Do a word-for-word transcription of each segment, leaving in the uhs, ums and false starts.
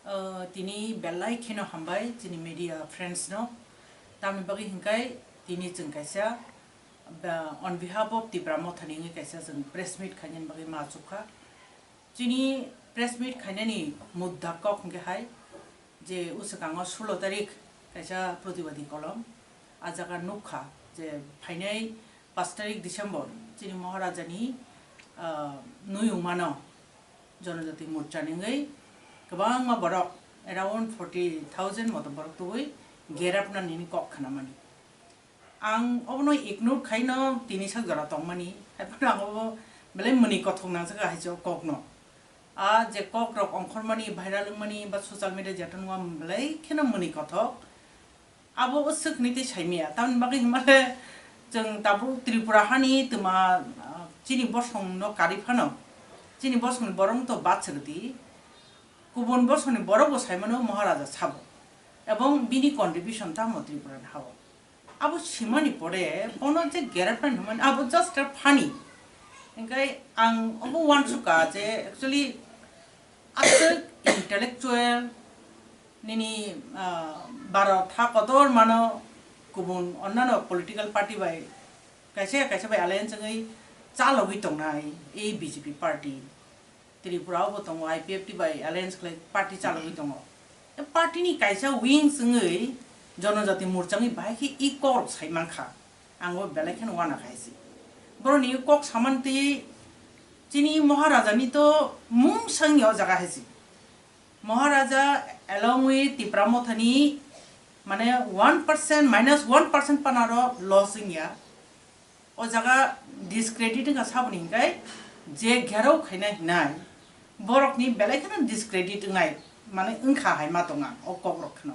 Uh, tini belai kheno hambai chini media friends no. Tamni bagwi hinkai tini chwng kaisa, ba, on behalf of Tipra Mothani wngwi kaisa chwng press meet khainani bagwi ma chukha. Chini press meet khainani mudda kok hwnkhe hai je uswkango sulo tarik kaisa protibadi kolom a jaga nukha je phainai pash tarik December chini Maharajani, ah, nuyungmano Jonojati Morcha ni wngwi kwbangma borok around forty thousand moto borok tubui gerapna nini kok khnamani. Ang obono ignore khaino tini sak jora tongmani, haiphano ang obo belai mwnwi kothok nangjakha hai se o kokno. A je kokrok ongkhormani, viral wngmani ba social media jeto nungma belai kheno mwnwi kothok. Abo o swkni tei saimaya. Tamni bagwi hinmale chwng tabuk Tripura hani twma, ah, chini bosongno karwi phano, chini bosongni borokno to bad swrwdi. Kubun bosongni borokbo saimano Maharaja sabo. Ebong bini contribution tamo Tripura ni hao. Abo simani pore bono je gerapna hwnmani abo just a funny. Hingkai ang obo uansukha je actually aswk intellectual nini, ah, Bharat ha kotor mano kubun onnano political party bai kaisa kaisa bai alliance wngwi chalogwi tongnai ei B J P party. Tripura o bo tongo, I P F T bai alliance khlai party chalogwi tongo. E party ni kaisa wings wngwi Jonojati Morcha wngwi bahai khe i kok rok sai mankha. Ang bo belai kheno uana khai se. Borok ni kok samani twi chini Maharaja ni to mung sangya o jaga hai se. Maharaja along with Tipra Motha ni mane one percent, minus one percent panaro loss wngya. O jaga discredit wngkha saboni hinkai je gherao khaina hinai borokni belai kheno discredit wngnai mane wngkha hai ma tongo ang o kok rok kheno.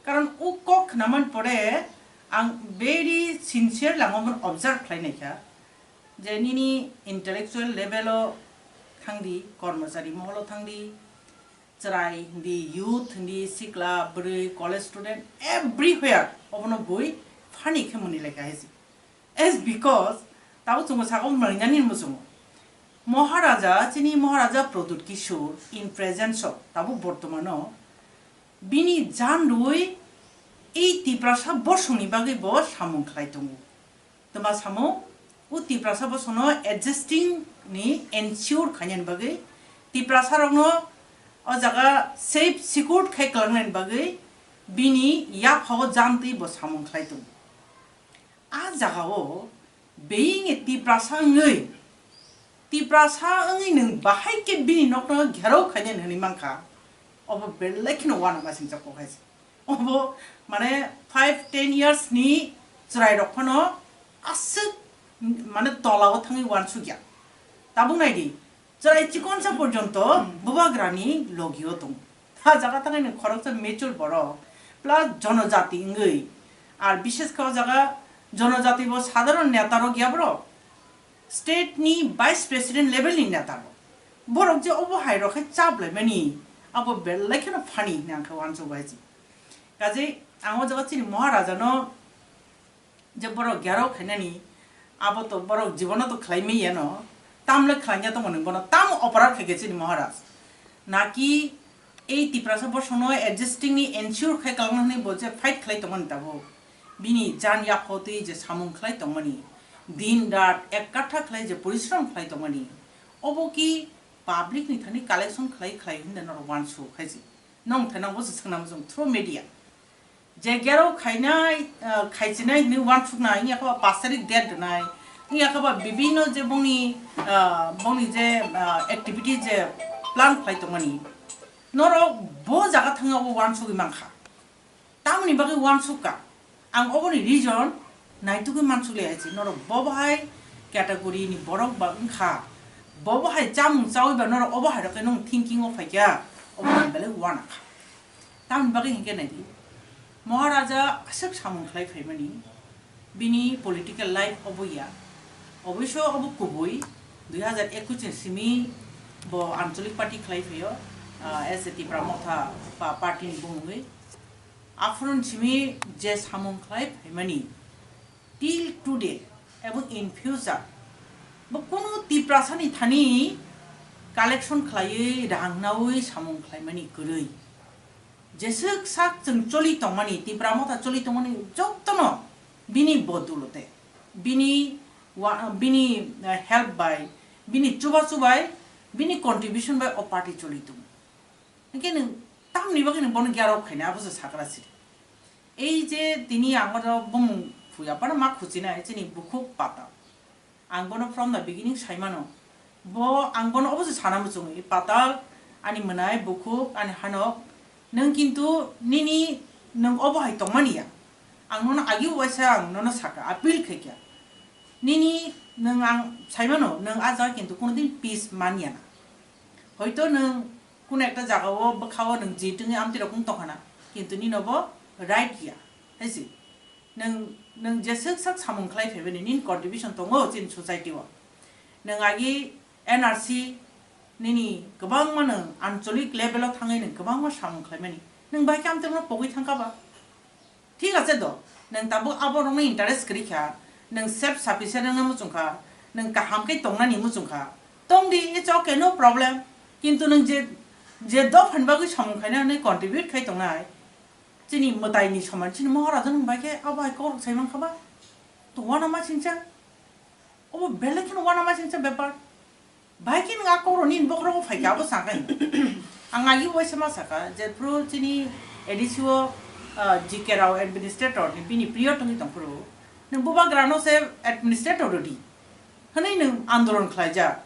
Karon o kok khnaman pore ang very sincere lango observe khlai naikha je nini intellectual level o thangdi, kormochari moholo thangdi, chwrai hindi, youth hindi, sikla, bwrwi, college student, everywhere obono bui funny khe mwnwi lai kha hai se. As because tabuk chwngbo sakao mwnwi nani hinbo chwngo. Maharaja, chini Maharaja Pradyut Kishore in presence of tabuk bortomano bini jan rwi ei Tiprasa bosongni bagwi bo samung khlai tongo. Twma samung, o Tiprasa bosongno adjusting ni ensure khainani bagwi, Tiprasa rokno o jaga safe, secured khai kwlangnani bagwi bini yaphao jantwi bo samung khlai tongo. A jagao being a Tiprasa wngwi, Tiprasa wngwi nwng bahai khe bini nokno gherao khainani hwnwi mankha, obo belai kheno uanama singjak kok hai se. Obo mane five ten years ni chwrai rok phano aswk mane tolao thangwi uansukya. Tabuk naidi, chwrai chikonsa porjonto bubagrani logio tongo. Ha jaga thangwi nwng khoroksa mature borok plus jonojati wngwi, ar bishes khe o jaga jonojati bo sadharon neta rok ya borok, state ni vice president level ni neta rok. Borok je obo hai rok khe chap laimani, abo belai kheno funny hinwi ang khe uansukgo hai se. Kaje ang o jaga chini Maharaja no je borok gherao khainani, abo to borok jibono to khlai manya no, tamle khlai ya tongo nwng bono, tamo operar khai khe chini Maharaj. Naki ei Tiprasa bosongno adjusting ni ensure khai kwlangna hwnwi bo je fight khlai tongmani tabuk. Bini jan yaphao twi je samung khlai tongmani, din rat ek katha khlai je porishrom khlai tongmani, obo ki public ni thani collection khlai khlai hinwi norok uansuk khai se. Nong thai nang bo se swngnang through media. Je gherao khainai, ah, khaichinai hinwi uansuknai, wngya khe ba pash tarik date rwnai, wngya khe ba bibinno je bongni, ah, bongni je, ah, activity je plan khlai tongmani, norok bo jaga thangwi abo uansugwi mankha. Tamoni bagwi uansukha, ang oboni reason naitugwi mansukli hai se, norok bo bahai category ni borok ba wngkha, bo bahai chamung chawi ba norok obo hai rok khe nong thinking o phaikha, obo ang belai uanakha. Tamoni bagwi hinkhe naidi, Maharaja aswk samung khlai phaimani, bini political life obo ya. Oboiso obo kubui, dui hazar ekush ni simi bo Anchalik Party khlai phaio, ah, as a Tipra Motha pa-, party ni bumungwi. Aphuru ni simi je samung khlai phaimani, till today, ebong in future, bo kunu Tiprasa ni thani collection khlaiwi, rang nawi samung khlaimani kwrwi. Jeswk sak chwng choli tongmani, Tipra Motha choli tongmani, jotono bini bodulote, bini wa-, bini, eh, help bai, bini chubachu bai, bini contribution bai o party choli tongo. Hinkhe nwng tamni bagwi nwng bono gyarok khaina, abo se sakra siri. Ei je tini ang oro bumung phuya, bono ma khuchinai chini bukhuk Patal. Ang bono from the beginning saimano. Bo, ang bono obo se sana muchungwi, Patal, ani mwnai, bukhuk, ani hanok, nwng kintu nini, nwng obo hai tongmani ya. Ang nono agi uaisa ang nono saka, appeal khaikha. Nini, nwng ang saimano, nwng a jaga kintu kunudin peace manya na. Hoito nwng kuno ekta jagao bwkhao nwng jitwngwi amtwi rok wng tongkha na, kintu nini obo right ya, hai se. Nwng, nwng jeswk sak samung khlai phaimani, nini contribution tongo chini society o. Nwng agi N R C nini kwbangma nwng ancholic level o thangwi nwng kwbangma samung khlaimani. Nwng bai khe amtwino pogwi thangkha ba? Thik ache do, nwng tabuk abo rokno interest kwrwi kha, nwng self sufficient wngna muchung kha, nwng kaham khe tongnani muchung kha. Tongdi, it's okay, no problem. Kintu nwng je, je dophani bagwi samung khaina hwnwi contribute khai tongnai, chini mwtaini soman, chini Maharaja nwng bai khe abo hai kok rok sai mankha ba? To uanama singcha. Obo belai kheno uanama singcha bepar. Bai khe nwng a kok rokni bokhorogo phai kha, abo sakha. Ang agi uaisa ma sakha, jephru chini A D C o, ah, G K Rao administrator ni bini period wngwi tongphuru, nwng bubagrano se administrator rwdi hwnwi nwng andolon khlaijak.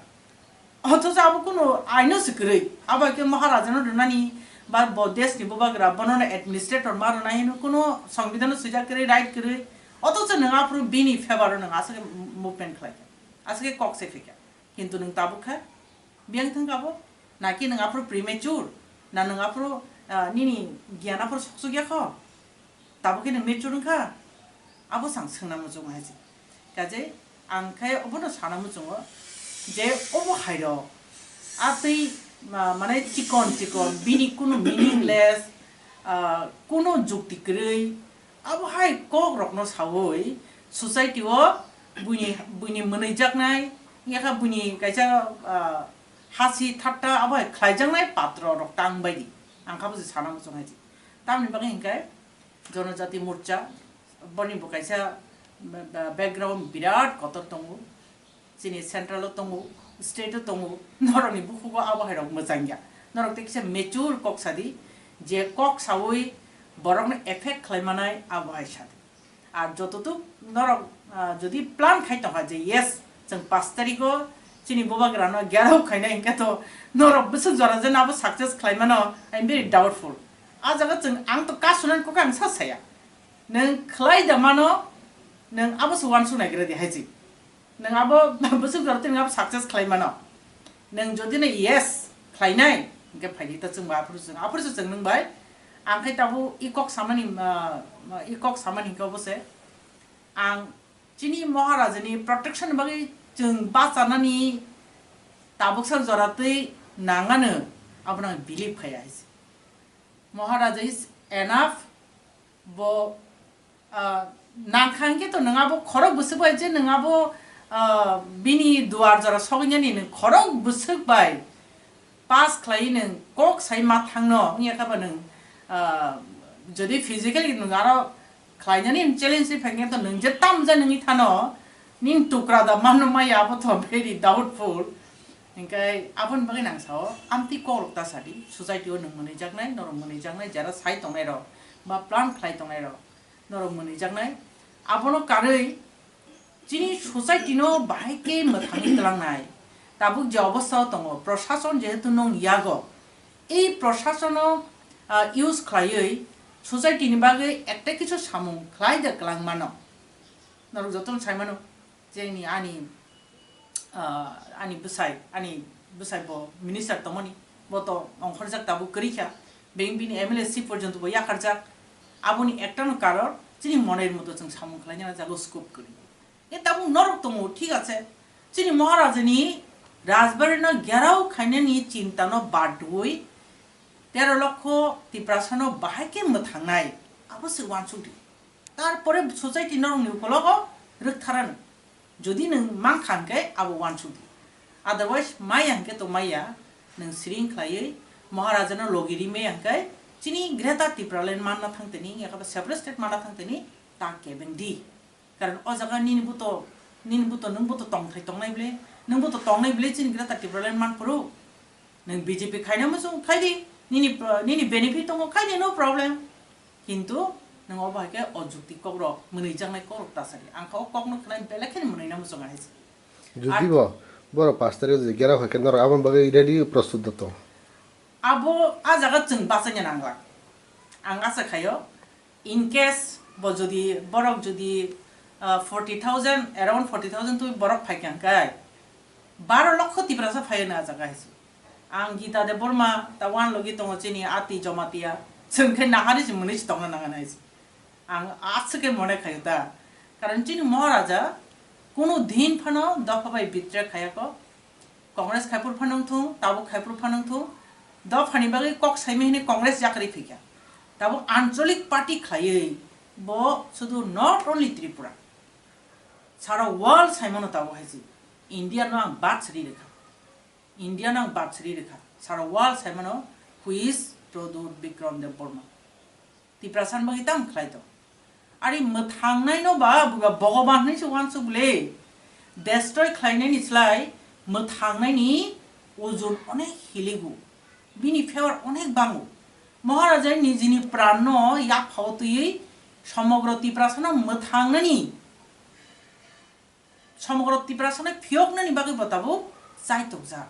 Othocho abo kunu aino se kwrwi, abo hai khe Maharajano rwnani ba bo desh ni bubagra bonono administrator ma rwnai hwnwi kunu songbidhano swijak kwrwi, right kwrwi, othocho nwng aphuru bini favor o nwng aswk khe movement khlai kha, aswk khe kok se phi kha, kintu nwng tabuk kha biyang thang kha bo, naki nwng aphuru premature, na nwng aphuru, ah, nini giyan aphuru soksuk ya kho? Tabuk khe nwng mature wngkha? Abo chwng swngna muchungo hai se. Kaje ang khe obono sana muchungo je obo hai rok a twi ma-, mane chikon chikon bini kunu meaningless, ah, kunu jukti kwrwi, abo hai kok rokno saui society o buini, buini mwnwijaknai, yakha buini kaisa, ah, hasi thatta abo hai khlaijaknai patro rok tang baidi. Ang kha bo se sana muchung hai se. Tamni bagwi hinkhe Jonojati Morcha, boni bo kaisa ba-, background birat kotor tongo. Chini central o tongo, state o tongo, norokni bukhugo abo hai rok mwchang ya. Norok tei kisa mature kok sadi, je kok saui borokno effect khlai manai abo hai sadi. Ar jototuk norok, ah, jodi plan khai tongkha je yes, chwng pash tarikh o chini bubagrano gherao khainai hinkhe to norok bwswk jora je abo success khlai mano, I am very doubtful. A jaga chwng ang to kasunani kok ang sa saya. Nwng khlai da mano, nwng abo se uansuk naigra di hai se. Nwng abo bwswk jora twi nwng abo success khlai mano. Nwng jodi no yes khlainai, hinkhe phaidi ta chwngbo aphuru chwng, aphuru se chwng nwng bai. Ang khai tabuk i kok samani, ah, i kok samani hinkhe obo se. Ang chini Maharajani protection ni bagwi chwng bachanani tabuksa jora twi nangano, abono ang believe khaiya hai se. Maharaja is enough, bo, ah, nangkha hinkhe to nwng abo khorok bwswk bai je nwng abo, ah, bini duar jora sogwinani nwng khorok bwswk bai pass khlai nwng kok sai ma thangno wngya kha ba nwng, ah, jodi physically nwng aro khlainani challenge ri phai khe to nwng je tam ja nungwi thano, ning tukra da mano maya abo to very doubtful. Hinkhe aboni bagwi nang sao, amtwi kok rok ta sadi, society o nwng mwnwi jaknai, norok mwnwi jaknai, jara sai tongnai rok, ba plan khlai tongnai rok, norok mwnwi jaknai. Abono karwi chini society no bahai khe mwthangwi twlangnai. Tabuk je obostha o tongo, prosason jehetu nwng yago, ei prosason no, ah, use khlaiwi society ni bagwi ekta kisu samung khlai da kwlangmano. Norok jotono sai mano, je ni ani, ah, ani bwsai, ani bwsai bo minister tongmani, bo to ongkhorjak tabuk kwrwi kha, beng bini M L A seat porjonto bo yakarjak. Aboni ekta no karon chini monoi moto chwng samung khlaina jago scope kwrwi. E tabuk norok tongo, thik ache. Chini Maharajani Rajbari no gherao khainani chinta no badwi tero lokho Tiprasa no bahai khe mwthangnai, abo se uansuk di. Tarpore society norokni ukologo rwktharano. Jodi nwng mankha hwnkhe abo uansuk di. Otherwise, maya hwnkhe to maya, nwng siring khlaiwi Maharajano logi ri maya hwnkhe Chini Greater Tipraland manna thang tini, yakaba separate state manna thang tini, ta kebeng di. Karon o jaga nini buto, nini buto, nwng buto tongthai tongnai bwle, nwng buto tongnai bwle chini Greater Tipraland man phuru. Nwng B J P khaina muchung khai di, nini, nini benefit tongo khai di, no problem. Kintu nwng obo hai khe o jukti kokrok, mwnwi jaknai kokrok ta sadi. Ang kha o kokno khwnai belai kheno mwnwi na muchung hai se. Jodi bo borok pash tarikh je gera hai khe norok aboni bagwi ready prostut da tong. Abo a jaga chwng bachaina nanglak. Ang asa khaio, in case bo jodi, borok jodi, ah, forty thousand, around forty thousand twi borok phai kha hwnkhe, baro lokho Tiprasa phai hwno a jaga hai se. Ang Gita Debbarma ta uan logi tongo chini ati Jomatia, chwng khe nahari se mwnwi se tongna nang nai se. Ang aswk khe mone khaio ta. Karon chini Maharaja kunu din phano dopha bai betray khayako. Congress khaipur phano wngthung, tabuk khaipur phano wngthung. Dophani bagwi kok saimani hwnwi Congress yakarwi phikha. Tabuk ancholik party khlaiwi bo sudu not only Tripura. Sara world saimano tabuk hai se. India no ang bad sri rekha. India no ang bad sri rekha. Sara world saimano who is Pradyut Bikram Debbarma. Tiprasa ni bagwi tamo khlai tong. Ari mwthangnai no ba buga Bhogoban hinwi se uansuk bwle. Destroy khlainai ni slai mwthangnai ni ojon onek hiligo. Bini favor onek bango. Maharaja nijini pran no yaphao twiwi somogro Tiprasa no mwthangnani Somogro Tiprasano phiyoknani bagwi bo tabuk chai tokjak.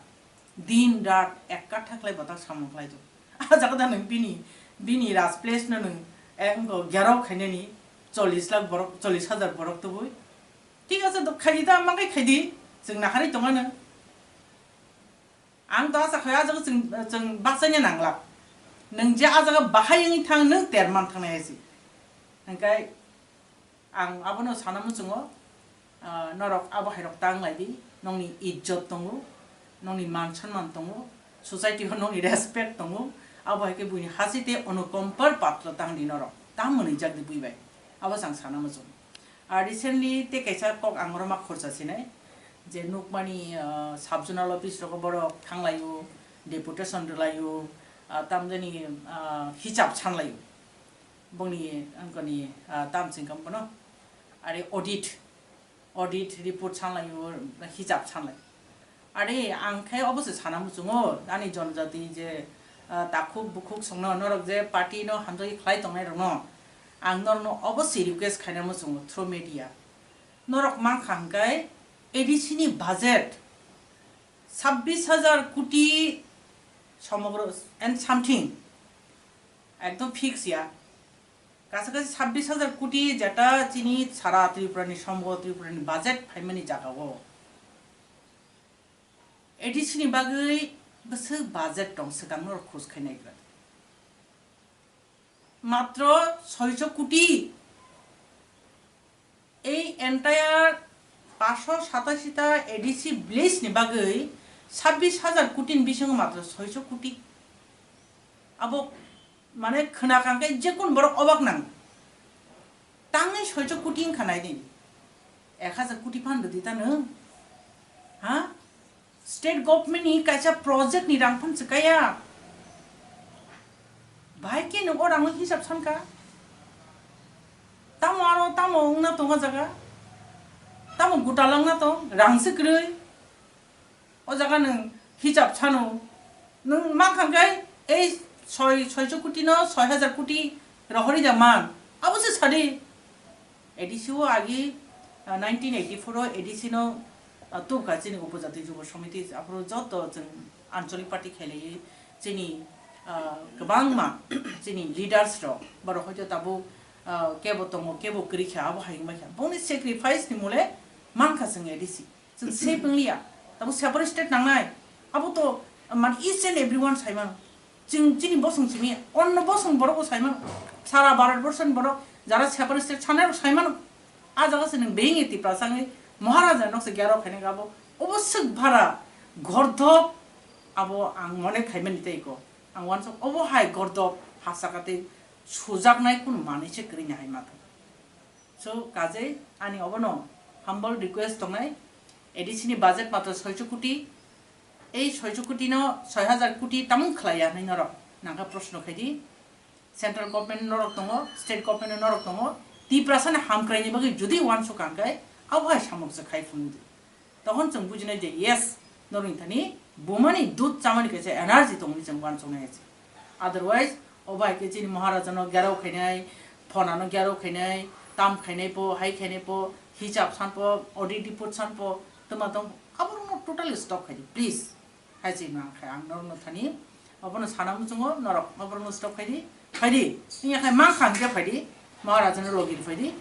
Din rat ekka thaklai bo tak samung khlai tong. A jaga da nwng bini, bini raj place no nwng engko gerok khainani chollish lakh borok, chollish hajar borok tubui. Thik ase, do khaidi ta, ma kai khaidi, chwng naharwi tongano. Ang to asa khai, a jaga chwng, chwng bachaina nanglak. Nwng je a jaga bahai wngwi thang, nwng terman thangnai hai se. Hwnkhe ang abono sana muchungo, ah, norok abo hairok ta wnglai di, nokni ijjot tongo, nokni man sonman tongo, society o nokni respect tongo, abo hai khe buini hasi tei onukompar patro tang di norok, ta mwnwijak di bui bai. Abo se ang sana muchungo. Ah, recently tei kaisa kok ang oro ma khorsa sinai, je nukmani, ah, sub-zonal office rogo borok thanglaio, deputation rwlaio, ah, tamjani, ah, hisab sanlaio. Bongni, angkoni, ah, tam singkam bono, are audit, audit report sanlaio, hisab sanlai. Are ang khe obo se sana muchungo, ani jonojati je, ah, takhuk bukhuk songno norok je party no hamjagwi khlai tongnai rokno, ang norokno obo se request khaina muchungo through media. Norok mankha hwnkhe A D C ni budget sabbish hajar koti somogro and something, ekdom fix ya. Kaisa kaisa sabbish hajar koti jeta chini sara Tripura ni somogro Tripura ni budget phaimani jaga o. A D C ni bagwi bwswk budget tong swkang norok khoj khainai gra. Matro soicho koti. Ei entire paanch sho satashi ta A D C village ni bagwi sabbish hajar koti ni bisingo matro soicho koti. Abo mane khwna kang khe jekun borok obak nang. Tangni soicho koti wngkha nai di. Ek hajar koti phan rwdi ta nwng. Ha? State government ni kaisa project ni rang phan swkaya. Bahai khe nwng o rang no hisab sankha. Tamo aro tamo wngna tongo jaga. Tamo gutal wngna tong, rang se kwrwi. O jaga nwng hisab sano. Nwng mankha khe ei soi, soicho koti no soi hajar koti rohori da man. Abo se sadi. A D C o agi, ah, nineteen eighty-four o A D C no, ah, tubkha chini Upojati Jubo Somiti, aphuru joto chwng anchalik party khailaiwi chini, ah, kwbangma chini leaders rok, borok hoito tabuk, ah, kebo tongo, kebo kwrwi kha, abo hai wngbai kha. Bongni sacrifice ni mole mankha chwng A D C. Chwng safe wngliya. Tabuk separate state nangnai. Abo to, man, each and everyone sai mano. Chwng chini bosong simi, onno bosong borok bo sai mano. Sara Bharat borso ni borok jara separate state sanai rok sai mano. A jaga se nwng being e Tiprasa wngwi Maharaja nok se gyaro khainai abo. Obo swk bhara gordop abo ang mone khaimani tei ko. Ang uansuk obo hai gordop ha saka tei sujaknai kunu manwi se kwrwini hai mata. So, kajei ani obono humble request tongnai, A D C ni budget matro soicho koti, ei soicho koti no soi hajar koti tamung khlaiya hinwi norok nangkha proshno khaidi. Central government norok tongo, state government norok tongo, Tiprasani hamkraini bagwi jodi uansuk ang khe, abo hai samung se khai phunukdi. Tohon chwng bujinai je, yes, norokni thani bumani dud chamani kaisa energy tongmani chwng uansuknai se. Otherwise, o bai khe chini Maharajano gerao khainai, phonano gerao khainai, tam khainai po, hai khainai po, hisab san po, audit report san po, twma tong, aborokno totally stop khaidi, please. Hai se ma khe ang norokno thani, obono sana muchungo norok oborokno stop khaidi, phaidi, wngya khe mankha hwnkhe phaidi, Maharajano logi phaidi,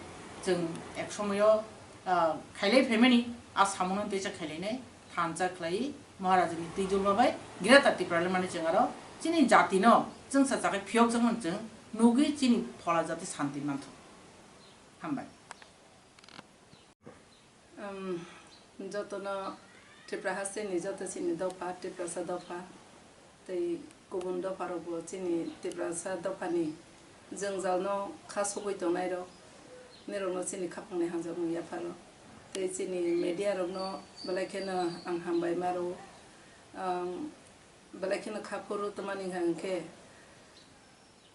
chwng ek somoyo, ah, khailai phaimani, a samungo teisa khailainai, thansa khlai, Maharajani twijolma bai, Greater Tipraland mani chwng aro, chini jatino, chwngsa chakhai phiyok chwngmani chwng, nugwi chini phola jati santi manthu. Hambai. Um, jotono Tripura hasteni joto chini dopha, Tiprasa dopha, tei kubun dopharokbo chini Tiprasa dophani jwngjalno kha sogwi tongnairok, nirokno chini khapangni hamjakmung yapharo. Tei chini media rokno belai kheno ang hambai maro. Um, belai kheno kha phuru twmani hwnkha hwnkhe,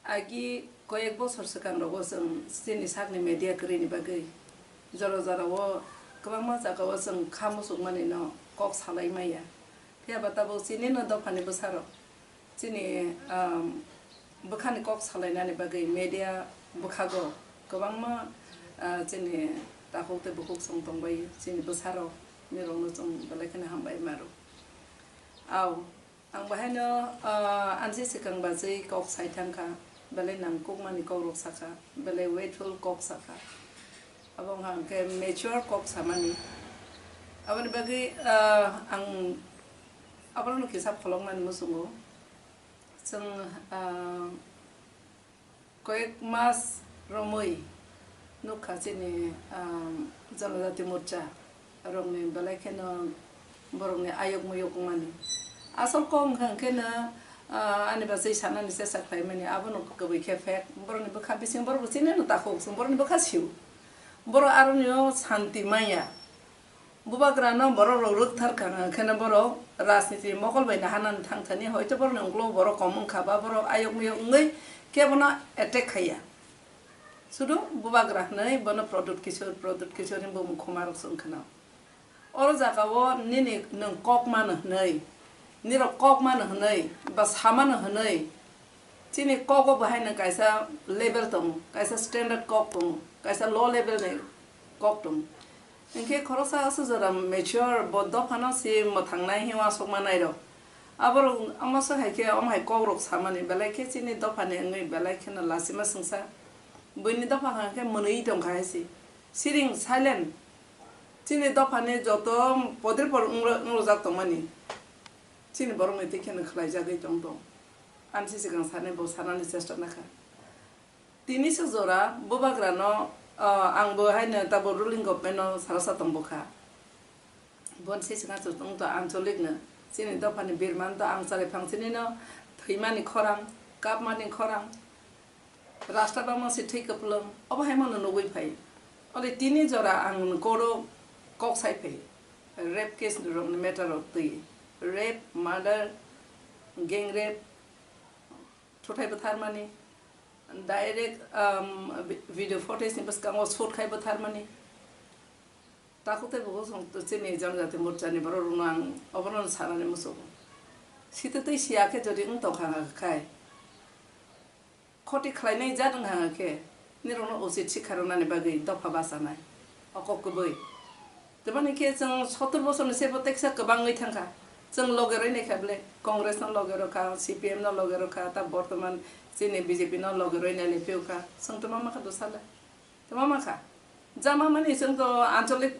agi koyek bosor swkang rogo chwng chini sakni media kwrwini bagwi jora jorao kwbangma jagao chwng kha muchukmani no kok salai maya. Phiya ba tabuk chini no dophani bwsarok chini, um, bwkhani kok salainani bagwi media bwkhago kwbangma, uh, chini takhuk tei bukhuk chwng tongbai chini bwsarok nirokno chwng belai kheno hambai maro. Au. Ang bahaino, ah, ansi swkang bachwi kok sai thangkha, belai nangkukmani kokrok sakha, belai weightful kok sakha. Abo wngkha hwnkhe mature kok samani. Aboni bagwi, ah, ang abono kisa pholoknani muchungo. Chwng, ah, Koyek mas romwi nukha chini, um, Janajati Morcha rokni belai kheno borokni ayok muyok wngmani. Asol kok wngkha hwnkhe no, uh, ani bachwi sanani chesta khlaimani abono kwbwi khe fact. Borokni bwkha bising borok chini no takhuk, chwng borokni bwkha sio. Borok aronio santi manya. Bubagrano borok rok rwkthar kha, kheno borok rajniti mokol bai naharnani thang thani, hoito borokni ungkulugo borok kom wngkha ba borok ayok miyok wngwi kebono attack khaiya. Sudu bubagra hwnwi bono Pradyut Kishore, Pradyut Kishore hwnwi bumung khuma rok se wngkhano. Oro jagao nini nwng kok mano hwnwi, nirok kok mano hwnwi ba samano hwnwi, chini kogo bahaino kaisa level tongo, kaisa standard kok tongo, kaisa low level ni kok tongo. Hinkhe khoroksa aswk jora mature bo dophano se mwthangnai hinwi aswk manairok. Aborok omo se hai khe omo hai kokrok samani belai khe chini dophani wngwi belai kheno lachima swngsa. Buini dopha hwnkha khe mwnwi tongkha hai se. Siring silent. Chini dophani joto podripor wngro-, wngrojak tongmani. Chini borokni twi kheno khlaijagwi tong tong. Ani se swkang sanai bo sanani chesta nakha. Tini se jora bubagrano, ah, ang bo haino tabuk ruling government no sara sa tong bwkha. Bon se sika chwng tong to ancholik no chini dophani birman to ang chari phang chini no thwimani khorang, kapmani khorang, rasta bangma se thwi kwplwng, obo hai mano nugwi phai. Ole tini jora ang koro kok sai phai. Rape case rok ni matter rok twi. Rape, murder, gang rape, thuthai bwtharmani, direct, um, vi-, video footage ni bwskango shoot khai bwtharmani. Takhuk tei bukhuk chwng chini Janajati Morcha ni borok rokno ang obono sanani muchungo. Sitwtwi siya khe jodi wng tongkha khai, khoti khlainai jat wng kha khe, nirokno uchit sikha rwnani bagwi dopha bachanai. O kok kwbwi. Tamani khe chwng sottor bosorni sebo teksa kwbangwi thangkha. Chwng loge rwinai kha bwle, Congress no loge rwkha, C P M no loge rwkha, ta bortoman chini B J P no loge rwinai le phiyokha. Chwng tama makha dosale? Tama makha? Jama mani chwng to ancholik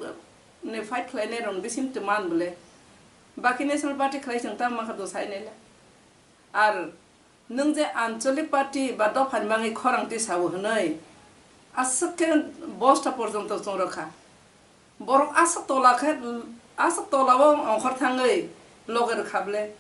ni fight khlainai rokni bising twi man bwle. Baki National Party khlai chwng tama makha dosa hinai le? Ar Nwng je ancholik party ba dophani bagwi khorang tisao hwnwi aswk khe bosta porjonto chwng rwkha. Borok aswk tola khe, aswk tolao ongkhor thangwi loge rwkha bwle,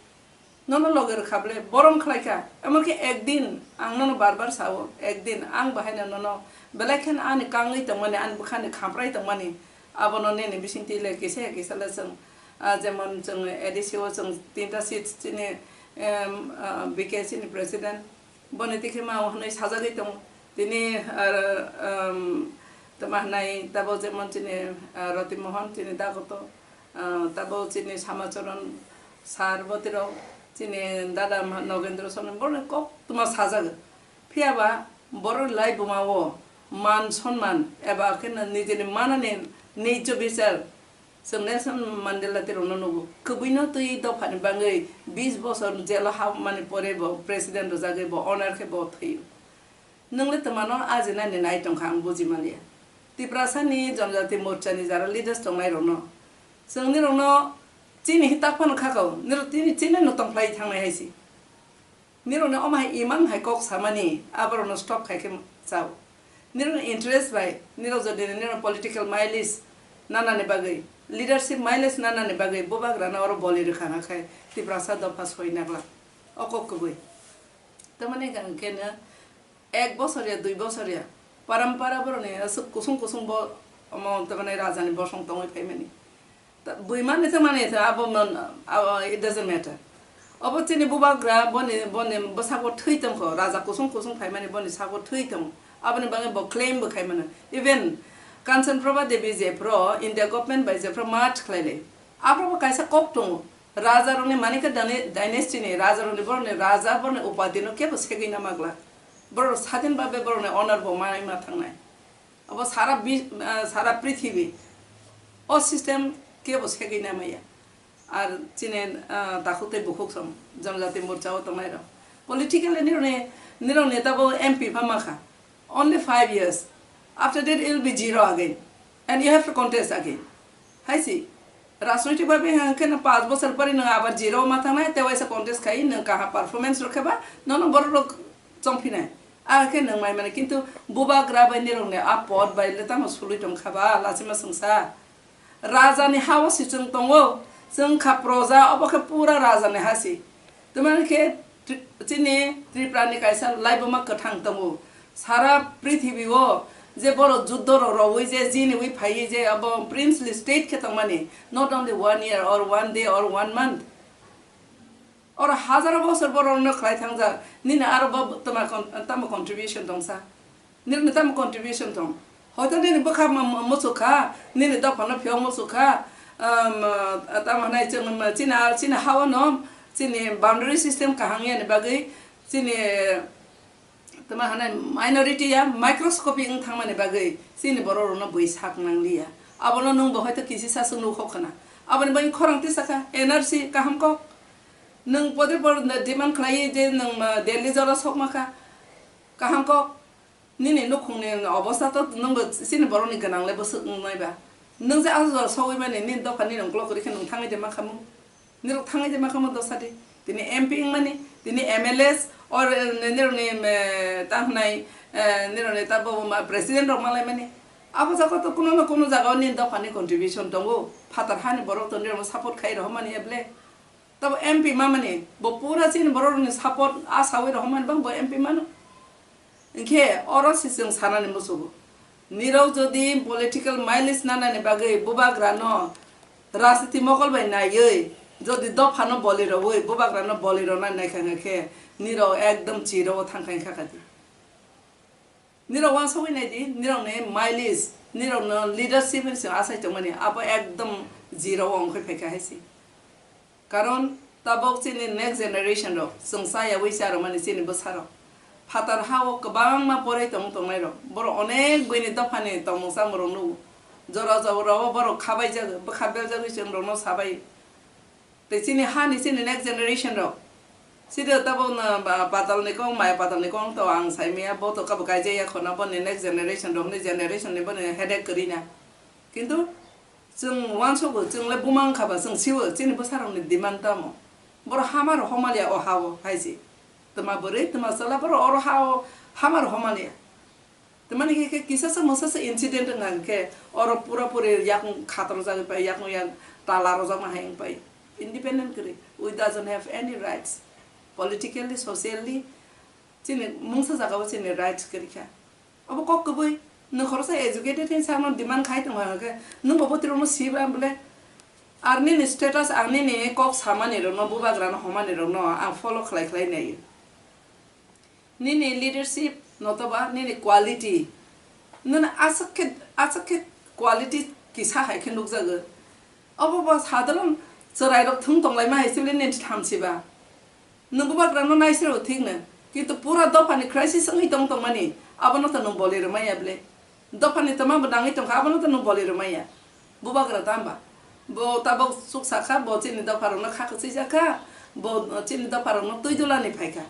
nono loge rwkha bwle, borom khlaikha. Emon khe ekdin ang nono bar bar sao, ekdin ang bahaino nono belai kheno ani kangwi tongmani, ani bwkhani khamprai tongmani, abono nini bisingtwi le kisa ya kisa le chwng, ah, jemon chwng A D C o chwng tinta seat chini, em, ah, B K C ni president, Boni tikhe ma hwnwi sajagwi tongo. Tini, ah, um, tama hwnai tabo jemon chini, ah, Roti Mohan chini dagoto, ah, tabo chini Samacharan sir botirok, chini dada ma-, Nogendra Soren, borok kok tuma sajago. Phiya ba borok lai buma o man sonman eba khe nijini manani nijjo bichar Chwng Nelson Mandela tirokno nugo. Kwbwino twi dophani bangwi bis bosor jelo habmani pore bo president rwjagwi bo honor khe bo thwio. Nwng le twmano ajinani nai tongkha ang buji manliya. Tiprasani Jonojati Morchani jara leaders tongnairokno chwng nirokno chini hi tak phano khakao, nirok tini chini no tongphlai thangnai hai si. Nirokni omo hai imang hai kok samani, aborokno stop khai khe chao. Nirokni interest bai, nirok jodi nirok political mileage nanani bagwi, leadership mileage nanani bagwi bubagrano oro boli rwkha na khai Tiprasa dopha soi nagla. O kok kwbwi. Tamani hwnkhe no ek bosor ya, dui bosor ya, parampara borokni aswk kusung kusung bo omo tamani rajani bosong tongwi phaimani. Ta-, bui mani se mani se abo non, abo it doesn't matter. Obo chini bubagra boni, boni bwsako thwi tongkho, raja kusung kusung phaimani boni sako thwi tongo. Aboni bagwi bo claim bo khai mano. Even Kanchan Prabha Devi jephru India government bai jephru merge khlailai. Abo bo kaisa kok tongo. Raja rokni Manikya dyna-, dynasty ni raja rokni borokni raja borokni upadino kebo segwi na magla. Borok sadin babe borokni honor bo manwi ma thangnai. Abo sara bi-, ah, sara prithibi o system kebo segwi na maya. Ar chini, ah, takhuk tei bukhuk som Jonojati Morcha o tongnai rok. Politically nirokni, nirok neta bo M P pha makha. Only five years. After that it will be zero again. And you have to contest again. Hai si. Rajnoitik bhabe hwnkhe no panch bosor pore nwng abar zero ma thangnai, tei waisa contest khai nwng kaham performance rwkhe ba nono borok rok chongphinai. Akhe nwng mai mani, kintu bubagra bai nirokni a pod bai le tamo sului tongkha ba lachima swngsa. Raja ni ha o si chwng tongo, chwng kha proja, obo khe pura raja ni ha si. Tamani khe Tri-, chini Tripura ni kaisa laibuma kwthang tongo. Sara prithibi o je borok juddho rok rowi je jiniwi phaiwi je abo princely state khe tongmani, not only one year or one day or one month. Oro hajaro bosor borok no khlai thangjak, nini aro bo tama con-, tamo contribution tongsa. Nini tamo contribution tong? Hoito nini bwkha ma-, ma-, muchuk kha, nini dophano phiyok muchuk kha, um, tamo hwnai chwng, chini, chini ha-o no, chini boundary system kaham yani bagwi, chini, tamo hwnai minority ya microscopic wng thangmani bagwi, chini borok rokno bui sak nangliya. Abono nwng bo hoito kisisa swk nukho khna. Aboni bagwi khorang tisa kha, N R C kaham kok. Nwng poder por demand khlai je nwng, uh, Delhi jora sokma kha, kaham kok. Nini nukhungni obostha to nwngbo chini borokni gwnang le bwswk wngnai ba. Nwng je aswk jora sogwi mani nini dopha nini uklok kwrwi khe nwng thangwi de ma khamu? Nirok thangwi de ma khamu dosa di. Tini M P wngmani, tini M L As, or, eh, nirokni, eh, ta hwnai, eh, nirokni ta bo ma president rok malai mani. Abo jaga to kuno na kuno jaga o nini dopha ni contribution tongo. Phatar hani borok to nirokno support khai rohormani eble. Tabo M P mamani, bo pura chini borok rokni support asawi rohormani bang bo M P mano. Hinkhe oro se chwng sanani muchugo. Nirok jodi political mileage nanani bagwi bubagrano rajniti mokol bai naiwi, jodi dophano boli rwwi bubagrano boli rwnani naikha hinkhe nirok ekdom chiro o thangkha hinkha kha di. Nirok uansugwi nai di, nirokni mileage, nirokno leadership hinwi chwng achai tongmani, abo ekdom zero o wngkhe phaikha hai se. Karon tabok chini next generation rok, chwng chayawi charwmani chini bwsarok. Phatar ha-o kwbangma porai tong tongnai rok. Borok onek buini dophani tongmung chamung rok nugo. Jora jora o borok khabaijak, bwkha beljagwi chwng rokno sabai. Tei chini hani chini next generation rok. Sida tabok no ba-, patal ni kong, maya patal ni kong to ang sai maya, bo to kabo kaijak ya khona, boni next generation rok ni generation ni boni headache kwrwi na. Kintu chwng uansugo, chwng le buma wngkha ba, chwng siwo, chini bwsa rok ni demand tamo. Borok hama rok homal ya o ha o hai se. Twma bwrwi, twma chwla borok oro ha o hama rok homal ya. Tamani khe, khe kisasa mwsasa incident wngkha khe oro pura puri yakung khatrok jagwi pai, yakung yak tala rwjakma hai wng pai. Independent kwrwi, we doesn't have any rights. Politically, socially, chini mungsa jagao chini rights kwrwi kha. Obo kok kwbwi, nwng khoroksa educated hinwi sakno demand khai tongkha khe, nwng bo bwtwi rokno siba bwle? Ar nini status, ang nini kok samani rokno, bubagrano homani rokno ang follow khlai khlai naio. Nini leadership notoba nini quality. Nini aswk khe, aswk khe quality kisa hai khe nukjago. Obo bo sadharon chwrairok thwng tonglaima hai se bile nini thamsiba. Nwng bubagrano naisirao thikno, kintu pura dophani crisis wngwi tong tongmani, abono to nwng boli rwmaya bile. Dophani tongma bo nangwi tongkha, abono to nwng boli rwmaya. Bubagra tamba? Bo tabok chuksa kha, bo chini dopharokno kha kwchwijak kha, bo chini dopharokno twi dulani phai kha.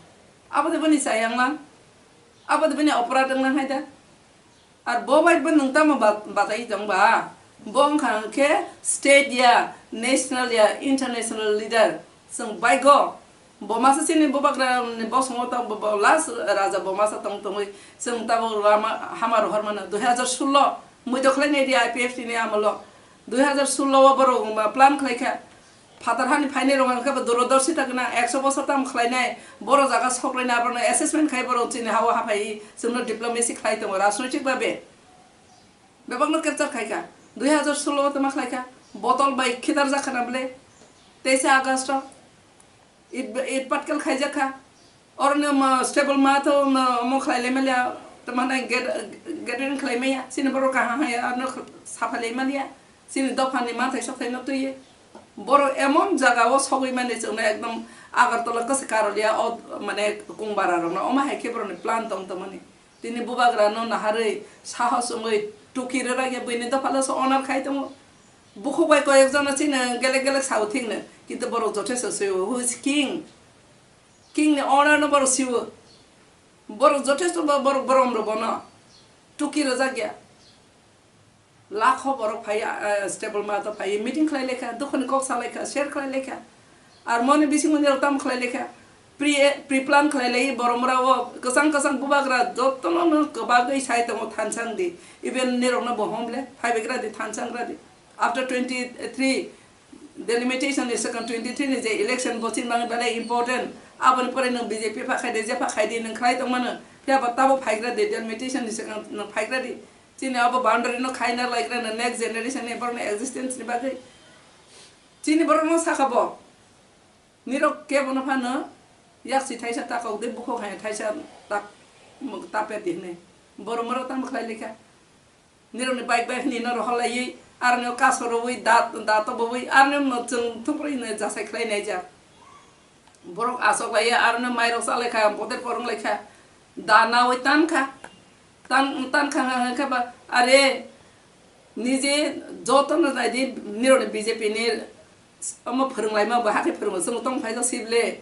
Abo de boni chayang lang? Abo de bini oporad wng lang hai da? Ar bo bai bo nwng tamo ba-, batai tong ba? Bo wngkha hwnkhe state ya, national ya, international leader. Chwng baigo. Bo masa chini bubagra ni bosongo tong bo, bo last raja bo masa tong tongwi chwng tabo lama hama rohor mano. Dui hajar sullo muido khlai nai di I P F T ni amolo. Dui hajar sullo o borok ma plan khlai kha. Phatar hani phainai rok hwnkhe bo dorodorsita gwnang, ekso bosor tamo khlainai, boro jaga sokrainai, abono assessment khai borok chini hao haphai chwngno diplomacy khlai tongo rajnoitik babe. Bebakno capture khai kha. Dui hajar sullo o tama khlai kha. Botol bai khidarjak khana bwle. Teisa August o. It, it patkel khaijak kha. Oroni omo stable ma to omo, omo khlai lai manya, tamo nai get, gathering khlai manya. Chini borok kaham hai arno sapha lai manya. Chini dophani manthai sokthai no twiwi. Borok emon jaga o sogwi mani chwngno ekdom Agartala kwchwk Karolia o mane Kungbara rokno omo hai khe borokni plan tong tongmani. Tini bubagrano naharwi sahos wngwi tuki rwragya buini dophalo se honor khai tongo. Bukhuk bai koyek jona chini gelek gelek sao thikno, kintu borok jothesto sio, who is king? King ni order no borok sio. Borok jothesto bo-, borok borom rw bono tuki rwjakya. Lakho borok phai, ah, stable ma to phai meeting khlai lekha, dukhoni kok sa lekha, share khlai lekha. Ar moni bisingo nirok tamo khlai lekha. Pre, pre plan khlai lai borok mora o kwchang kwchang bubagra jotono no kwbagwi sai tongo thansang di. Even nirok no bo hom le phai begra di thansang gra di. After twenty three delimitation ni second twenty three ni je election bo chini bagwi belai important. Aboni pore nwng B J P pha khai di, je pha khai di nwng khlai tong mano. Phiya ba tabo phaigra di delimitation ni second nwng phaigra di. Chini abo boundary no khaina laikra no next generation ni borok ni existence ni bagwi. Chini borok no saka bo. Nirok kebo no phano yaksi thaisa takok de bukhuk hai thaisa tak tapet di hne. Borok moro tamo khlai lekha. Nirok ni bike bai hini no rohor laiwi arni o kaso rwi dat, dat to bwi arni no chwng thupri no jasai khlai nai jak. Borok asok lai ya, aro no mairok sa lai kha, bote porong lai kha, da nawi tan kha, tan, tan kha, kha, kha ba, are, nije joto no nai di, nirok ni B J P ni omo phwrwng lai ma bo, hakhe phwrwng song tong phai jak sible,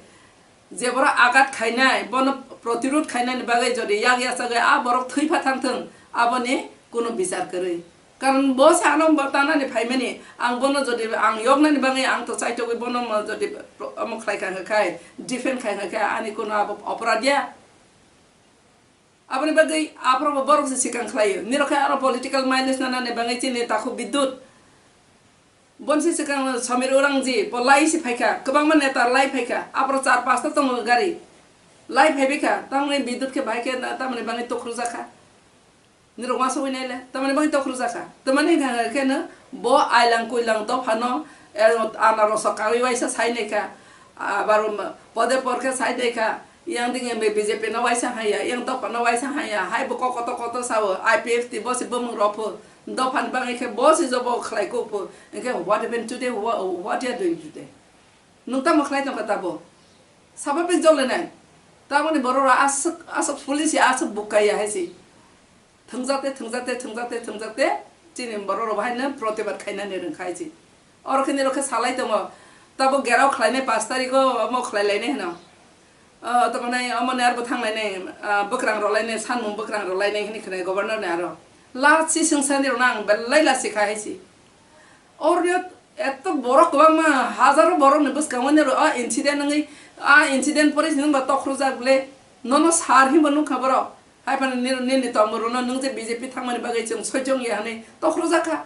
je borok agat khainai, bono protirod khainani bagwi jodi yak yachagwi a borok thwi pha thang thung, aboni kuno bichar kwrwi. Karon bo se ano bo tanani phaimani, ang bono jodi ang yoknani bagwi ang to chaitogwi bono mo jodi pro-, omo khlai kha hwnkhe khai, defend khai hwnkhe khai ani kuno abo oporad ya. Aboni bagwi aphuru bo borok se sikang khlaio. Nirok khe aro political mileage nanani bagwi chini takhu Bidyut. Bon se sikang Samir Urangji, bo lai se phaikha, kwbangma neta lai phaikha, aphuru char pasta tongo gari. Lai phaibai kha, tamni Bidyut khe bahai khe na-, tamni bagwi tokhrujakha. Nirok ma sogwi naile, tamani bagwi tokhrujakha. Tamani hwnkha khe no bo ailang kuilang dophano, eh, anarosok kawi waisa sai naikha. Abar pode por khe sai naikha. Yang ding B J P no waisa haya, yang dophano waisa haya. Hai bo kok koto koto sao, I P F T bo se bumung rok pho. Dophani bagwi khe bo se jobo khlai kok pho. Hwnkhe what happened today? What, what you are doing today? Nwng tamo khlai tongkha tabo? Sababik jole nai. Tamoni borok rok aswk, aswk police aswk bukkaiya hai se. Thwngjate, thwngjate, thwngjate, thwngjate, chini borok rok bahaino protibad khainani rwngkha hai se. Oro khe nirok khe salai tongo. Tabo gerao khlainai pash tarikh o omo khlai lainai hwno. O, tamo nai omo ni arbo thang lainai, ah, bwkrang rok lainai, sanmung bwkrang rok lainai hwnwi khwnai governor ni aro. Last si swngsa nirok no ang belai last si kha hai se. Oroni eto borok kwbangma, hajaro borokni bwskango nini a incident wngwi, a incident pore se nwng ba tokhorjak ble, nono sar hinba nukha borok. Hai phano nini, nini tongmung rwno nwng je B J P thangmani bagwi chwng soi chong ya hwnwi tokhorjak kha.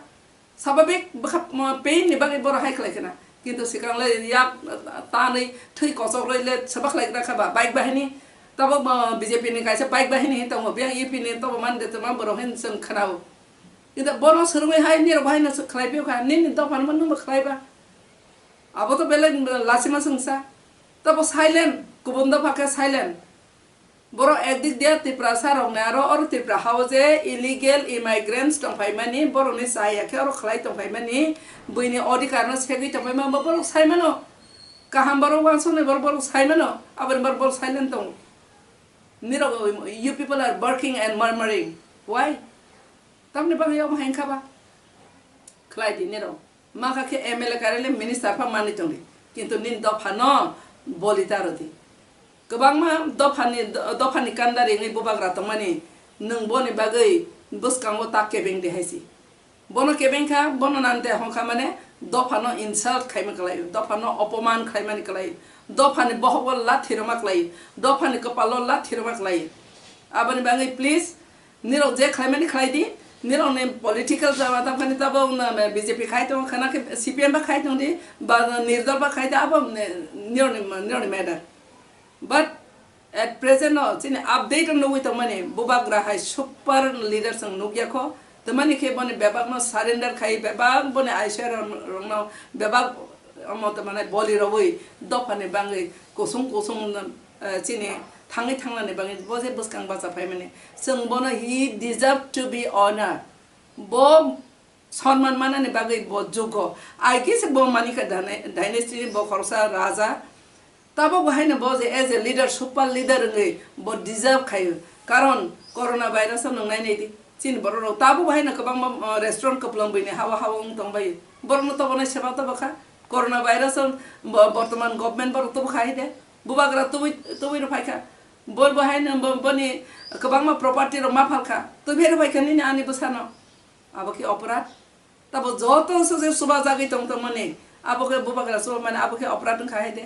Sababik bwkha, mo, pain ni bagwi borok hai khlai khna. Kintu swkang le yak tanwi thwi kochok rwi le swbak lai gra kha ba bike bahini. Tabok bo B J P ni kaisa bike bahini hin tongo, biyang U P ni tobo man de tongma borok hin chwng khna-o. Kintu bono swrwngwi hai nirok bai no khlai phiyokha, nini dopha no nwngbo khlai ba. Abo to belai lachima swngsa. Tabo silent, kubun dopha khe silent. Borok ekdik dia Tiprasa rokni aro oro Tripura hao je illegal immigrants tongphaimani, borokni chaya khe oro khlai tongphaimani, buini odhikar no segwi tongphaima, bo borok saimano. Kaham borok wansuknai borok, borok saimano, aboni borok, borok silent tongo. Nirok, you people are barking and murmuring. Why? Tamni bagwi omo hai wngkha ba? Khlai di nirok. Makha khe M L A karele minister pha manwi tongdi. Kintu nini dopha no boli ta rwdi. Kwbangma dophani, dophani kandari wngwi bubagra tongmani, nwng boni bagwi bwskango tak kebeng di hai si. Bono kebeng kha, bono nante hongkha mane dophano insult khaima kwlai, dophano opoman khlaimani kwlai, dophani bohogo lathi rwma kwlai, dophani kwpalo lathi rwma kwlai. Aboni bagwi please, nirok je khlaimani khlai di, nirokni political jama tamkani tabo wngna B J P khai tongo, khana khe C P M ba khai tongdi, ba nirdol ba khai di, abo nirokni, nirokni matter. But at present no chini update o nugwi tongmani bubagra hai super leader chwng nukya kho, tamani khe boni bebak no surrender khai, bebak boni I C R rok no bebak omo tamani boli rogwi dophani bagwi kusung kusung, eh, chini thangwi thangnani bagwi bo je bwskang bacha phaimani, chwng bono he deserve to be honored. Bo Sonman manani bagwi bo joggo. Ai khe se bo manikha dyna-, dynasty ni bo khoroksa raja. Tabuk bo haino bo je as a leader, super leader wngwi bo deserve khaio. Karon corona virus o nwng nainai di. Chini borok rok tabuk bo haino kwbangma, uh, restaurant kwplwng bini hawa hawa wng tong bai. Borok no tobonai seba tobo kha. Corona virus o bo-, bortoman government borok tobo kha hai de. Bubagra tubui, tubui rw phai kha. Bo bo haino bo-, boni kwbangma property rok ma phal kha. Tubui rw phai kha nini ani bwsano. Abo khe oporad. Tabo joto se je chuba jagwi tong tongmani, abo khe bubagra chuba mani, abo khe oporad wngkha hai de.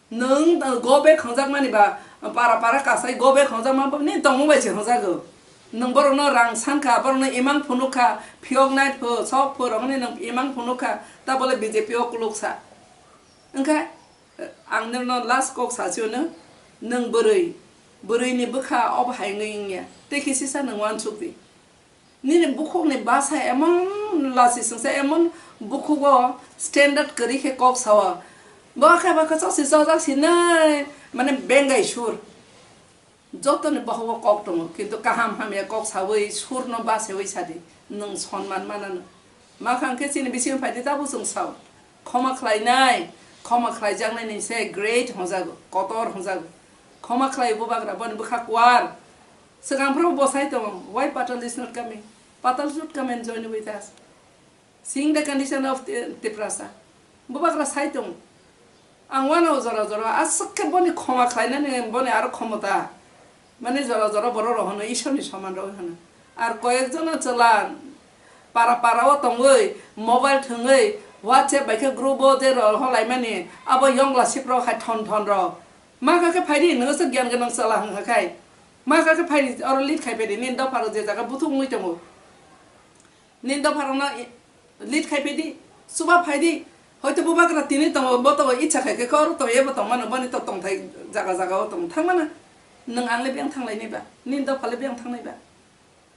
Nwng go bag hwnjakmani ba, para para kasai go bag hwnjakma bo nini tongmung bai se hwnjago. Nwng borokno rang san kha, borokno imang phunuk kha, phiyok nai pho, sok pho rokni nwng imang phunuk kha, ta bole B J P o kuluk sa. Wngkha, ang nirokno last kok sa sio no, nwng bwrwi, bwrwini bwkha obo hai wngwi wngya, tei khe sisa nwng uansuk di. Nini bukhukni bwsa emon lasi swngsa, emon bukhugo standard kwrwi khe kok sao. Bo khe ba khe choksi chojak sinai, mane bengai sur. Jotoni bohogo kok tongo, kintu kaham hamya kok sawi surno basewi sadi, nwng sonman manano. Makhang khe chini bisingo phaidi tabuk chwng sao. Khoma khlainai, khoma khlaijaknai ni se great hwnjago, kotor hwnjago. Khoma khlai bubagra boni bwkha kuar. Swkang phuru bo sai tongo, why Patal is not coming? Patal should come and join with us. Seeing the condition of Ti-, Tiprasa. Bubagra sai tongo. Ang uanao jora jora aswk khe boni khoma khlainani boni aro khomota. Mane jora jora borok rok hwno Ishwar ni soman rok hwno. Ar koyek jona chwla para para o tongwi mobile thwngwi WhatsApp bai khe group o je rw holaimani abo yongla sip rok hai thon thon rok. Ma kha khe phaidi nwng se gyan gwnang chwla hwnkha khai. Ma kha khe phaidi oro lead khai phaidi nini dopha rok je jaga buthuk wngwi tongo. Nini dopharokno i-, lead khai phaidi, chuba phaidi. Hoito bubagra tini tongo, bo tongo, icha khai khe khe oro tongo, ebo tongmano, boni to tongthai jaga jaga o tongo, thangmano. Nwng ang le biyang thanglainai ba, nini dopha le biyang thangnai ba.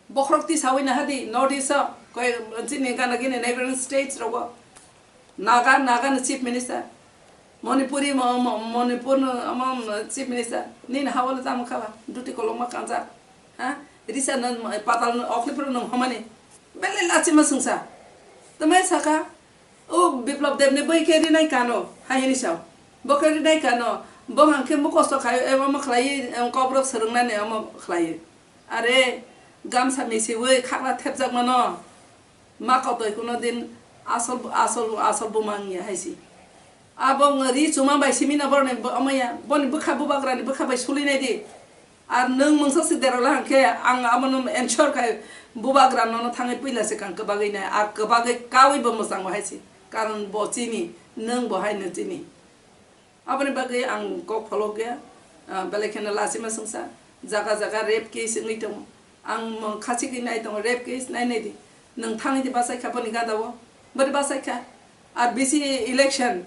Bokhorok tisawi nahadi, North East o, koi, chini gana gini neighboring states rogo. Naga, Naga ni Chief Minister, Manipuri, mo-, mo-, Manipur no, omo, Chief Minister, nini hao le tamo kha ba, duty kolokma kanjak, ha? Risa no, patal no, okli phuru no homani, belai lachima swngsa. Tamai saka, o Biplab Deb ni boi khe rinai kano, hai hini sao. Bo khe rinai kano, bo hang khe mukosto khai, ebo ma khlai, em, kokrok swrwng nani omo khlai. Are, gamsa misiwi khakla thepjak mano. Ma kotoi kuno din asol, asol, asol buma wngya hai si. Abo wng ri chuma bai simi na boroni bo-, amaya, boni bwkha bubagrani bwkha bai suli nai di. Ar nwng mungsa si derala hangkhe ang abono ensure khai bubagra nono thangwi puila se kang kwbagwi nai, ar kwbagwi kawi bo mwchango hai si. Karon bo chini, nwng bo hai no chini. Aboni bagwi ang kok pholok ya, ah, belai kheno lachima swngsa, jaga jaga rape case wngwi tongo. Ang mo-, khachigwi nai tongo, rape case nai nai di. Nwng thangwi di bachai kha boni gada o, boni bachai kha. Ar bisi election,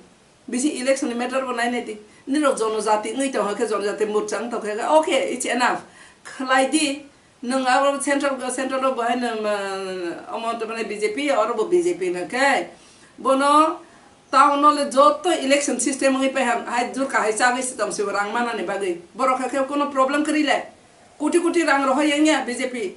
bisi election ni matter bo nai nai di. Nirok jonojati wngwi tongkha khe, jonojati morcha wng tongkha khe, okay, it's enough. Khlai di, nwng abo central, central o bo hai nwng, ah, omo to mane B J P, oro bo B J P no khe. Bono Town no le joto election system wngwi pai hang, hai jur kahai chagwi se tong se rang manani bagwi. Borok khe, khe kono problem kwrwi le. Koti koti rang rohoi yang ya B J P.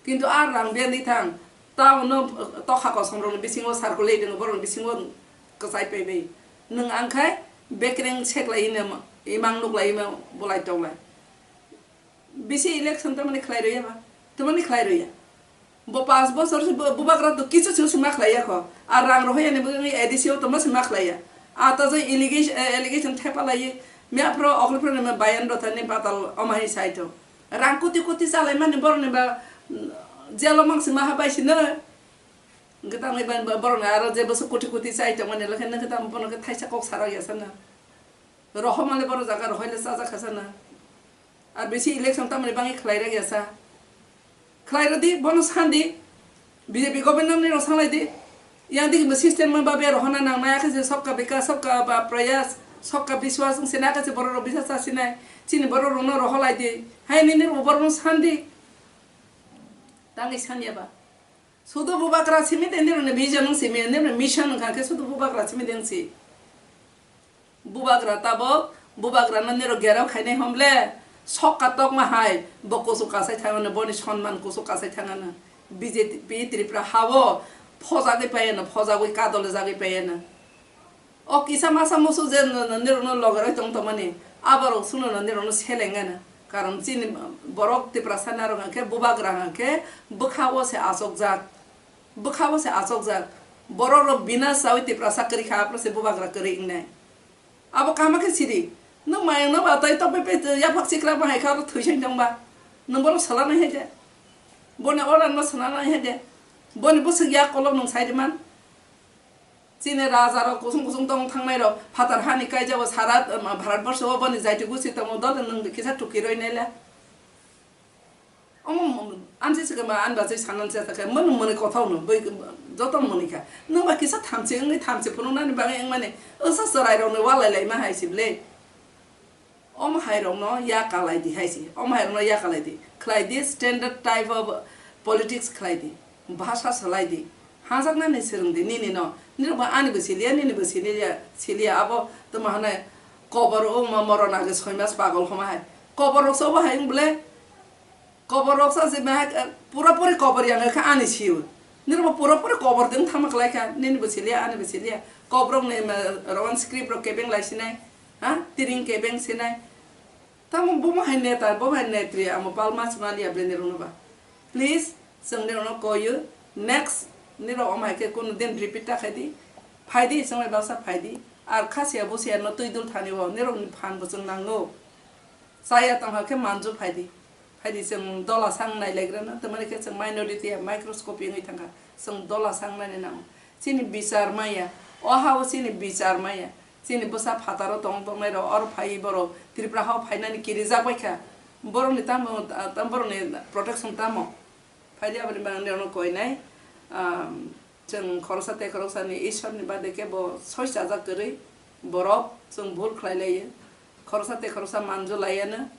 Kintu a rang biyang di thang. Town no tokha kosom rok ni bisingo circulate wng, borok ni bisingo kwchai pai bai. Nwng ang khai bekreng seklai ino, imang nuklai ino bolai tonglai. Bisi election tamani khlai rwya ba? Tamani khlai rwya. Bo panch bochor se bu-, bubagra to kichu chu sima khlai ya kho. A rang rohoi ani bwgwi A D C o tongma sima khlai ya. A ta je allegation, eh, allegation thepa lai. Mia pro okri pro ni bayan rotha ni batal omai sai to. Rang kuti kuti chalai mani borok ni ba, mm, jail o mang sima ha bai sino. Gitang ni ban borok ni aro je boso kuti kuti chai tongmani lekhe nang gitang bono khe thaisa kok sarak ya sana. Rohomale borok jaga rohoi le chajak kha sana. Ar bisi election tamani bangwi khlai rek ya sa. Khlai rodi, bono sandi. B J P government ni rok sanglai di. Yang dik mo system mo babe rohona nang nai akhe je sabka vikas, sabka ba prayas, sabka biswas wng se nai akhe je borok rok bisa sa sinai. Chini borok rok no roholai di. Hai nini rok borok no sandi. Tangwi sanya ba. Sudu bubagra simi de nirok ni vision wng simi, nirok ni mission wng kha khe sudu bubagra simi de wng si. Bubagra tabok, bubagra no nirok gerao khainai hom le, sok katok ma hai, bo kuchuk kasai thang ano, boni sonman kuchuk kasai thang ano. B J P Tripura ha o phojagwi pai ano, phojagwi kadole jagwi pai ano. O kisa masa musu je n-, n-, nirokno logeroi tong tongmani, aborok suno no nirokno seleng ano. Karon chini borok Tiprasa narok hwnkhe bubagra hwnkhe bwkha o se achokjak. Bwkha o se achokjak. Borok rok bina chawi Tiprasa kwrwi kha, aphuru se bubagra kwrwi wngnai. Abo kama khe siri. Nwng mayung no ba tei tokpe pe yaphak sikla bahai kha oro thwi sai tong ba. Nwng borok swlanai hai de. Boni order no swlanai hai de. Boni bwswk yak kolok nwng sai de man. Chini raja rok kusung kusung tong thangnai rok phatar hani kaijao sara, um, Bharat borsho o boni jaiti gusi tongo dole nwng kisa tuki roi naila. Omo mo-, ansi sikama an bachai sanan se ta khe mani mani kothao no bai joto mani kha. Nwng ba kisa thamchi wngwi thamchi phunuknani bagwi wngmani wngsa chwrai rok ni walai lai ma hai sible. Omo hairokno ya kalai di hai se. Omo hairokno ya kalai di. Khlai di, standard type of politics khlai di. Bhasha salai di. Hajaknani swrwng di nini no. Nini bo ani bo siliya, nini bo siliya, siliya. Abo tamo hwnai kobor o ma moron age soi mas pagol homa hai. Kobor rok se obo hai wng bole. Kobor rok sa se bahai, eh, pura puri kobor yang kha ani siu. Nini bo pura puri kobor ding thama klai kha. Nini bo siliya, ani bo siliya. Kobrok ni ma, Roman script rok kebeng lai sinai. Ha? Tiring kebeng sinai. Tamo bo hai neta, bo hai netri, amo palma sima liya bini rwno ba. Please, chwng ni rwno koyu. Next, ni rok omo hai khe kunu din repeat ta khai di. Phai di, chwng bai baksa phai di. Ar kha siya bo siya no twi dul thani o, ni rok ni phan bo chwng nango. Chaya tong kha khe manju phai di. Phai di chwng dola sang nai lai gra na, tamani khe chwng minority ya microscope wngwi thang kha. Chwng dola sang nani nango. Chini bichar maya, o ha o chini bichar maya. Chini bwsa phataro tong tongnai rok, oro phai borok Tripura hao phainani kirijak bai kha. Borokni tamo, tam borokni protection tamo? Phai di aboni bagwi nirokno koinai, um, chwng khoroksa tei khoroksa ni Ishwar ni bade khe bo soi chajak kwrwi borok chwng bhul khlai laio. Khoroksa tei khoroksa manju laiano.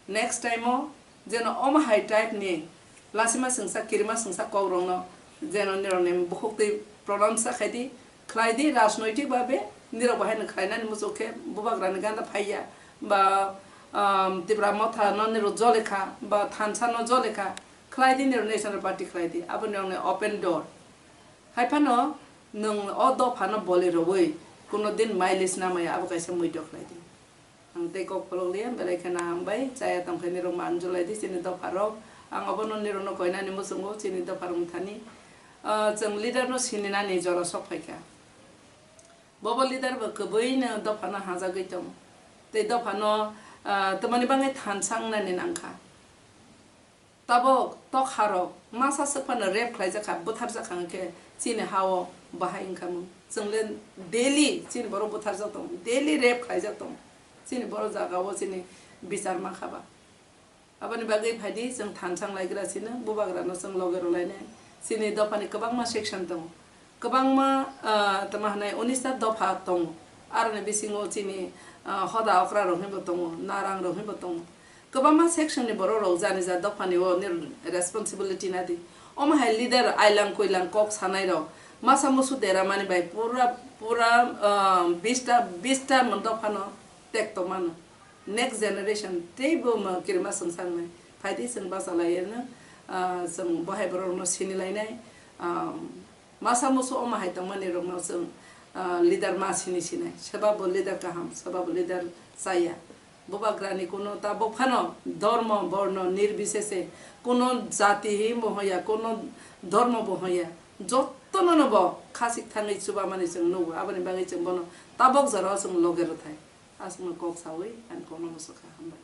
Next time o jeno omo hai type ni lasima chwngsa, kirima chwngsa kok rokno jeno nirokni bukhuk twi pronounce sa khai di, khlai di, rajnoitik babe nirok bo haino khlainani muchuk khe bubagrani ganda phaiya ba, um, Tipra Motha no nirok jole kha ba thansa no jole kha, khlai di nirok National Party khlai di, abo nirokni open door. Hai phano nwng o dopha no bole rwui kuno din mileage namaya, abo kaisa muido khlai di. Ang tei kok pholok liya, belai kheno hambai, chaya tongkhe nirok manjulai di chini dopha rok. Ang obono nirokno koinani muchungo, chini dopha rok thani, ah, chwng leader no sininani jora sok phaikha. Bobo leader bo kwbwino dopha no hajagwi tongo. Tei dopha no, ah, twmani bagwi thansa wngnani nangkha. Tabok tokharok masa swk phano rape khlaijak kha, bwtharjak kha hwnkhe chini ha-o bahai wngkha mung. Chwng le daily chini borok bwtharjak tongo, daily rape khlaijak tongo. Chini borok jaga-o chini bichar mankha ba. Aboni bagwi phaidi chwng thansa wnglaigra sino, bubagrano chwng loge rwlainai. Chini dophani kwbangma section tongo. Kwbangma, ah, tamo hwnai unis ta dopha tongo. Aroni bisingo chini, ah, hoda okra rok hinbo tongo, narang rok hinbo tongo. Kwbangma section ni borok rok jani ja dophani o nir responsibility nadi. Omo hai leader ailang kuilang kok sanai rok masa musu dera mani bai pura Pura, ah, bista, bista mondok phano tek tongmano. Next generation teibo ma kirima swngcharnai. Phaidi chwng bachalaiyano, ah, chwng bohai borokno sinilainai. Ah, masa musu omo hai tongmani rokno chwng, ah, leader ma sini sinai. Sebabo leader kaham, sebabo leader chaya. Bubagrani kuno tabuk phano dhormo, borno, nirbisese, kuno jati hi bo hoya, kuno dhormo bo hoya, jotono no bo khasik thangwi chubamani chwng nugo, aboni bagwi chwng bono tabuk jorao chwng loge rwthai. Aswkno kok sawi ang kokno muchukha, hambai.